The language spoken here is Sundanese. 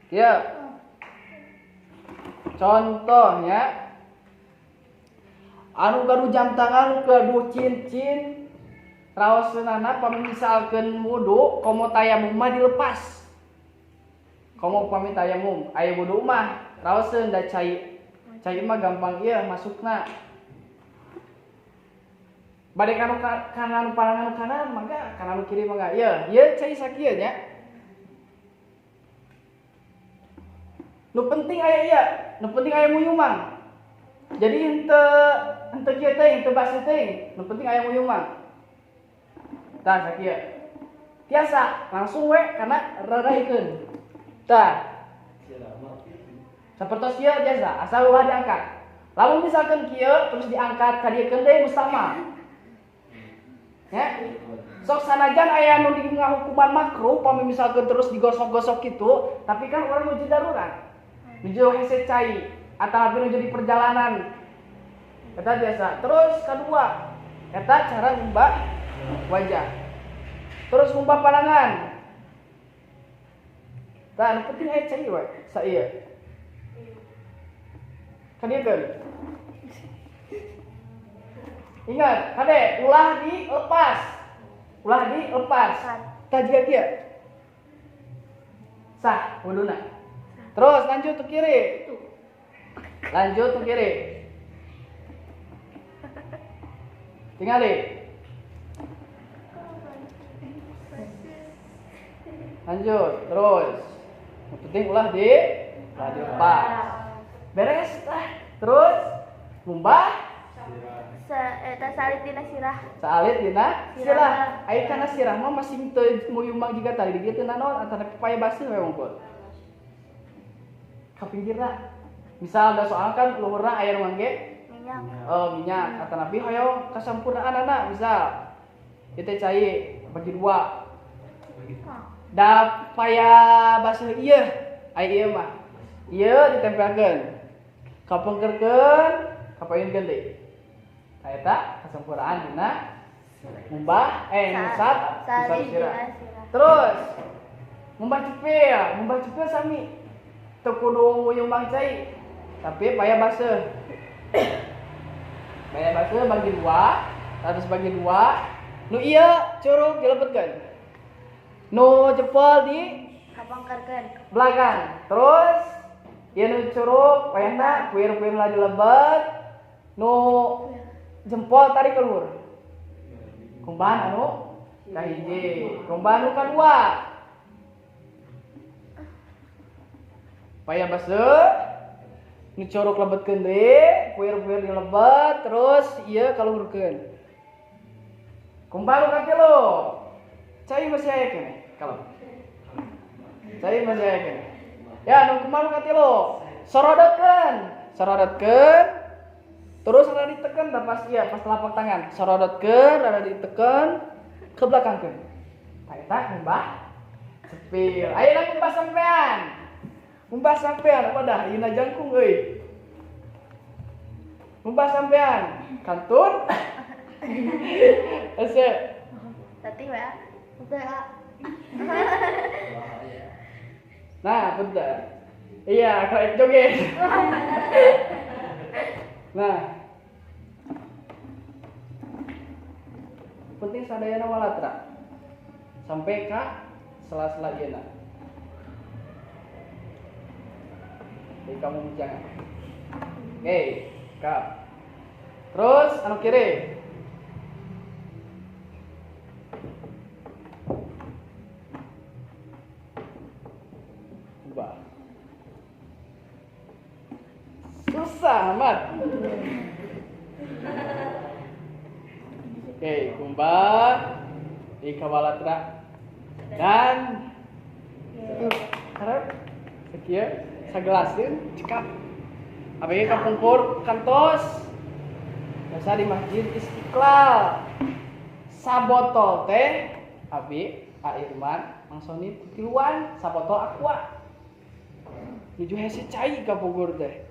Kieu. Contohnya anu gaduh jam tangan, gaduh cincin, raoseunana pami misalkeun wudu komo tayamum mah dilepas. Komo pami tayamum, aya wudu mah raoseun da cai. Cai mah gampang ieu masukna. Bade kanu kanan panangan kanan mangga, kanan kiri mangga. Ieu, ieu cai sakieu nya. Nu penting aya ieu, nu penting aya muyumang. Jadi henteu kieu teuing, henteu basuh teuing, nu penting aya muyumang. Tah sakieu. Tiasa langsung we kana raraikeun. Tah. Sapertos ieu biasa, asal ulah diangkat. Lamun misalkan kieu terus diangkat ka dieu keun deui mustama. Ya. Sok sanajan aya nu di ngahukuman makruh pami misalkan terus digosok-gosok kitu, tapi kan urang nuju darurat. Nuju hese cai atawa nuju di perjalanan. Eta biasa. Terus kedua, eta cara ngumbah wajah. Terus ngumbah pandangan. Tah nu penting aya cai we, sa ieu. Ka dieu keun. Ingat, kade ulah dilepas. Ulah dilepas. Tah jiga kieu. Sah wuduna. Terus lanjut ke kiri. Lanjut ke kiri. Tinggali. Lanjut, terus. Yang penting ulah dilepas. Beres lah. Terus ngumbah eta salit dina sirah. Salit dina sirah. Ai kana sirah mah masih teu muyumang jiga tadi dieu teu nanaon antara paya baseuh we wungkul. Ka pinggirna. Misal da soal kan luhurna aya nu ngangge minyak. Oh, minyak atanapi hoyong kasampurnaanana misal. Ieu teh cai bagi dua. Da paya baseuh ieu, ai ieu mah. Ieu ditempelkeun. Kapengkerkeun, kapayunkeun deui. Eta kesempurnaan dina ngumbah ngusap sirah. Terus ngumbah cepil sami teu kudu nguyumbang cai tapi paya baseuh. Paya baseuh bagi dua, terus bagi dua. Nu ieu curug dilebetkeun. Nu jempol di kapangkerkeun belakang. Terus ieu nu curug payahna kuir-kuir lah dilebet. Nu jempol tarik keluar. Kumbahan anu kahiji, kumbahan anu kadua. Paya baseuh, nu curug lebetkeun deui, kuir-kuir dilebet, terus ieu kaluhurkeun. Kumbahan anu katilu. Cai masih aya keneh, kalau. Cai masih aya keneh. Ya, nu kumbahan anu katilu. Sorodotkeun, sorodotkeun. Terus rada ditekan dah pas iya, pas telapak tangan. Sorodotkeun, rada ditekan ke belakangkeun. Tah eta ngumbah cepil. Ayeuna ngumbah sampean. Ngumbah sampean wadah ieuna jangkung euy. Ngumbah sampean kantun. Ese. Tadi we. Udah. Nah, bentar. Iya, kayak joget. Nah, penting sadayana walatra sampai ka sela-sela ieuna. Jadi kamu jangan. Oke, kap. Terus anu kiri. Ubah. Susah amat. Oke, kumbah di kawalatra dan harap sekian sagelasin cekap. Abg kapungkur kantos biasa di Masjid Istiqlal. Sabotol teh abi A Irman Mang Soni tiluan sabotol aqua. Nuju hese cai kapungkur teh.